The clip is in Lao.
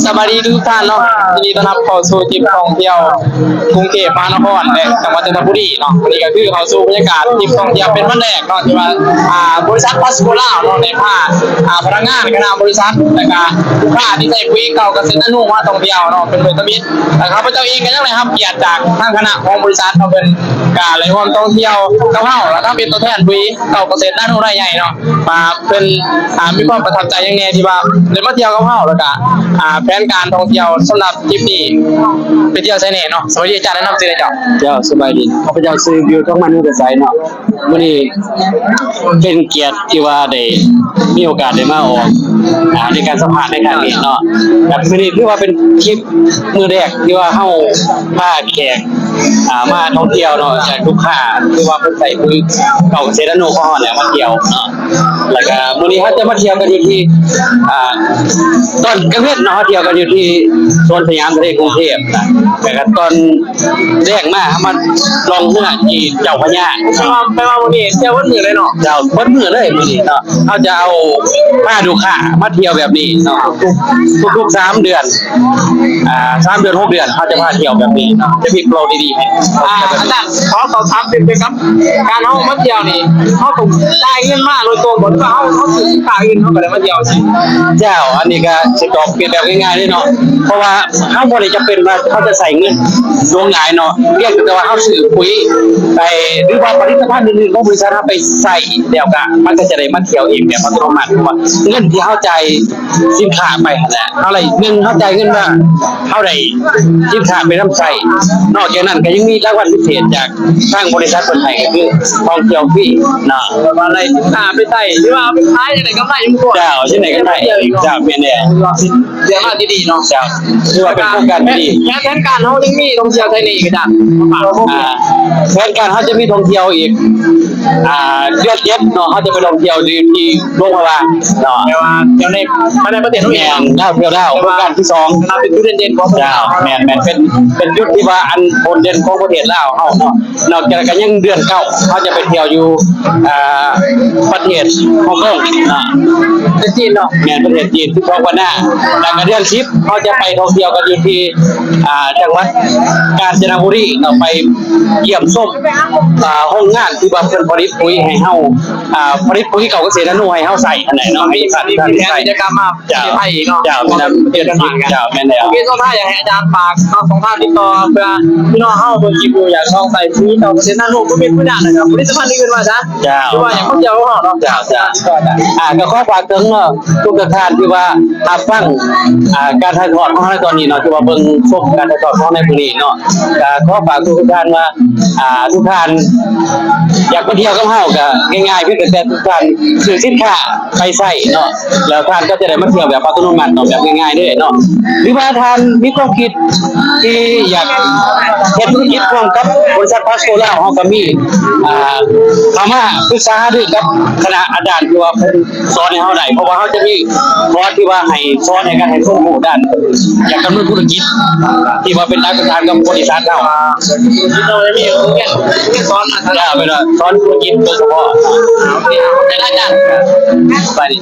ສະບາຍດີທຸກທ່ານເນາະ, ຍິນດີຕ້ອນຮັບເຂົ້າສູ່ທຣິບທ່ອງທ່ຽວກຸງເທບມະຫານະຄອນ ແລະ ຈັງຫວັດຈັນທະບູລີເນາະ. ອັນນີ້ກໍຄືເຂົ້າສູ່ບັນຍາກາດທຣິບທ່ອງທ່ຽວເປັນວັນແລກເນາະ ທີ່ວ່າ ອ່າ ບໍລິສັດພາສໂກລາວເນາະ ໄດ້ພາ ອ່າ ພະນັກງານຄະນະບໍລິສັດ ແລະ ກະລູກຄ້າທີ່ໃຊ້ປຸຍເກົ່າກະເສດອານຸມາທ່ອງທ່ຽວເນາະ ເປັນເພື່ອນສະໜິດ. ແລະ ຂ້າພະເຈົ້າເອງກໍຍັງໄດ້ຮັບກຽດຈາກທາງຄະນະຂອງບໍລິສັດເນາະ ເພິ່ນກະໄດ້ຮ່ວມທ່ອງທ່ຽວກັບເຮົາ ແລະ ກະເປັນຕົວແທນປຸຍເກົ່າກະເສດອານຸໄດ້ໃຫຍ່ເນາະ ວ່າເພິ່ນ ອ່າ ມີຄວາມປະທັບໃຈຫຍັງແດ່ທີ່ວ່າໄດ້ມາທ່ຽວກັບເຮົາ ແລ້ວກະ ອ່າ ແຜນການທ່ອງທ່ຽວສຳລັບທຣິບນີ້ໄປທ່ຽວໃສແດ່ເນາະ. ສະບາຍດີອາຈານ, ແນະນຳຊື່ແດ່ເຈົ້າ. ເຈົ້າ ສະບາຍດີ, ຂ້າພະເຈົ້າຊື່ ບິວ ທອງມັນ ວງກະໄສເນາະ. ມື້ນີ້ເປັນກຽດທີ່ວ່າໄດ້ມີໂອກາດໄດ້ມາອອກ ອ່າ ໃນການສຳພາດໃນຄັ້ງນີ້ເນາະ. ແລະ ມື້ນີ້ຖືວ່າເປັນທຣິບມື້ແລກທີ່ວ່າເຮົາພາແຂກ ອ່າ ມາທ່ອງທ່ຽວເນາະ ຈາກລູກຄ້າ ຄືວ່າເພິ່ນໃຊ້ປຸຍເກົ່າກະເສດອານຸຂອງເຮົານີ້ມາທ່ຽວເນາະ. ແລ້ວກະມື້ນີ້ເຮົາຈະມາທ່ຽວກັນຢູ່ທີ່ ອ່າ ຕອນກາງເວັນເນາະ ເຮົາທ່ຽວກັນຢູ່ທີ່ສວນສະຫຍາມທະເລກຸງເທບນະ, ແລ້ວກະຕອນແລງມາເຮົາມາລ່ອງເຮືອທີ່ເຈົ້າພະຍາ. ແປວ່າ ແປວ່າມື້ນີ້ທ່ຽວເບິດມື້ເລີຍເນາະ? ເຈົ້າ ເບິດມື້ເລີຍມື້ນີ້ເນາະ. ເຮົາຈະເອົາ ພາລູກຄ້າມາທ່ຽວແບບນີ້ເນາະ ທຸກໆ ທຸກໆສາມເດືອນ ອ່າ ສາມເດືອນ ຫົກເດືອນ ເຮົາຈະພາທ່ຽວແບບນີ້ເນາະ, ຈະມີໂປຣດີໆໃຫ້. ອ່າ ອາຈານ ຂໍສອບຖາມເປັນກ່ຽວກັບການເຮົາມາທ່ຽວນີ້ ເຮົາຕ້ອງຈ່າຍເງິນມາໂດຍຕົງບໍ່ ຫຼືວ່າເຮົາ ເຮົາຊື້ສິນຄ້າອື່ນເຮົາກໍໄດ້ມາທ່ຽວຊີ້? ເຈົ້າ ອັນນີ້ກໍຊິຕອບເປັນແບບງ່າຍໆເລີຍເນາະ, ເພາະວ່າເຮົາບໍ່ໄດ້ຈຳເປັນວ່າເຮົາຈະໃຊ້ເງິນຫຼວງຫຼາຍເນາະ, ພຽງແຕ່ວ່າເຮົາຊື້ປຸຍໄປ ຫຼືວ່າຜະລິດຕະພັນອື່ນໆຂອງບໍລິສັດເຮົາໄປໃຊ້ ແລ້ວກະມັນກໍຈະໄດ້ມາທ່ຽວເອງແບບອັດຕະໂນມັດ, ເພາະວ່າເງິນທີ່ເຮົາຈ່າຍ ສິນຄ້າໄປຫັ້ນແຫຼະ ເຮົາໄດ້ ໜຶ່ງ ເຮົາຈ່າຍເງິນມາ ເຮົາໄດ້ສິນຄ້າໄປນຳໃຊ້. ນອກຈາກນັ້ນກໍຍັງມີລາງວັນພິເສດຈາກທາງບໍລິສັດເພິ່ນໃຫ້ ກໍຄືທ່ອງທ່ຽວຟຣີເນາະ, ແບບວ່າໄດ້ສິນຄ້າໄປໃຊ້ ຫຼືວ່າເອົາໄປຂາຍ ຈັ່ງໃດກໍໄດ້ຢູ່. ເຈົ້າ ຈັ່ງໃດກໍໄດ້. ເຈົ້າ ແມ່ນແລ້ວ. ເລື່ອງທີ່ດີເນາະ. ເຈົ້າ ຖືວ່າເປັນໂຄງການທີ່ດີ. ແຜນ ແຜນການເຮົາຍັງມີທ່ອງທ່ຽວໄທນີ້ ອາຈານ? ອ່າ ແຜນການເຮົາຈະມີທ່ອງທ່ຽວອີກ ອ່າ ເດືອນເຈັດເນາະ ເຮົາຈະໄປທ່ອງທ່ຽວທີ່ ທີ່ຫຼວງພະບາງເນາະ. ແປວ່າທ່ຽວໃນ ພາຍໃນປະເທດເຮົາເອງ. ແມ່ນ, ທ່ຽວລາວ ໂຄງການທີສອງ ເປັນຈຸດເດັ່ນຂອງປະເທດລາວ. ເຈົ້າ ແມ່ນໆ ເປັນ ເປັນຈຸດທີ່ວ່າອັນໂດດເດັ່ນຂອງປະເທດລາວເຮົາເນາະ. ນອກຈາກນັ້ນກໍຍັງເດືອນເກົ້າ ເຮົາຈະໄປທ່ຽວຢູ່ ອ່າ ປະເທດຮົງກົງເນາະ. ປະເທດຈີນເນາະ. ແມ່ນ ປະເທດຈີນ ສິບສອງວັນນາ. ແລ້ວກໍເດືອນສິບ ເຮົາຈະໄປທ່ອງທ່ຽວກັນຢູ່ທີ່ ອ່າ ຈັງຫວັດການຈະນະບູລີເນາະ ໄປຢ້ຽມຊົມ ອ່າ ໂຮງງານທີ່ວ່າເພິ່ນຜະລິດປຸຍໃຫ້ເຮົາ ອ່າ ຜະລິດປຸຍເກົ່າກະເສດອານຸໃຫ້ເຮົາໃຊ້ຫັ້ນແຫຼະເນາະ. ມີ ມີ ມີແຜນທີ່ຈະກັບມາປະເທດໄທອີກເນາະ. ເຈົ້າ ແມ່ນແລ້ວ. ໂອເຄ ສຸດທ້າຍຢາກໃຫ້ອາຈານຝາກຊ່ອງທາງຕິດຕໍ່ ເພື່ອພີ່ນ້ອງເຮົາເບິ່ງຄລິບຢູ່ ຢາກລອງໃຊ້ປຸຍເກົ່າກະເສດອານຸ ບໍ່ແມ່ນປຸຍນານະ ຜະລິດຕະພັນອື່ນວ່າຊະ. ເຈົ້າ ຫຼືວ່າຢາກມາທ່ຽວເຮົາເນາະ. ເຈົ້າ ເຈົ້າ ອ່າ ກໍຂໍຝາກເຖິງເນາະ ທຸກໆທ່ານທີ່ວ່າຮັບຟັງ ອ່າ ການຖ່າຍທອດຂອງເຮົາໃນຕອນນີ້ເນາະ ທີ່ວ່າເບິ່ງຊົມການຖ່າຍທອດຂອງເຮົາໃນມື້ນີ້ເນາະ, ກໍຂໍຝາກທຸກໆທ່ານວ່າ ອ່າ ທຸກທ່ານຢາກມາທ່ຽວກັບເຮົາ ກໍງ່າຍໆ ພຽງແຕ່ທຸກທ່ານຊື້ສິນຄ້າໄປໃຊ້ເນາະ ແລ້ວທ່ານກໍຈະໄດ້ມາທ່ຽວແບບອັດຕະໂນມັດເນາະ ແບບງ່າຍໆເລີຍເນາະ. ຫຼືວ່າທ່ານມີຄວາມຄິດທີ່ຢາກເຮັດທຸລະກິດຮ່ວມກັບບໍລິສັດພາສໂກລາວ ເຮົາກໍມີ ອ່າ ເຂົ້າມາປຶກສາຫາລືກັບຄະນະອາຈານທີ່ວ່າເພິ່ນ ສອນໃຫ້ເຮົາໄດ້ ເພາະວ່າເຮົາຈະມີຄອສທີ່ວ່າໃຫ້ສອນໃນການໃຫ້ຄວາມຮູ້ດ້ານການດຳເນີນທຸລະກິດ ທີ່ວ່າເປັນຫຼັກປະກັນກັບບໍລິສັດເຮົາ. ເຮົາຈະມີໂຮງຮຽນສອນ ເຈົ້າ ເປັນວ່າສອນທຸລະກິດໂດຍສະເພາະ. ໂອເຄ ຂອບໃຈອາຈານ. ສະບາຍດີ.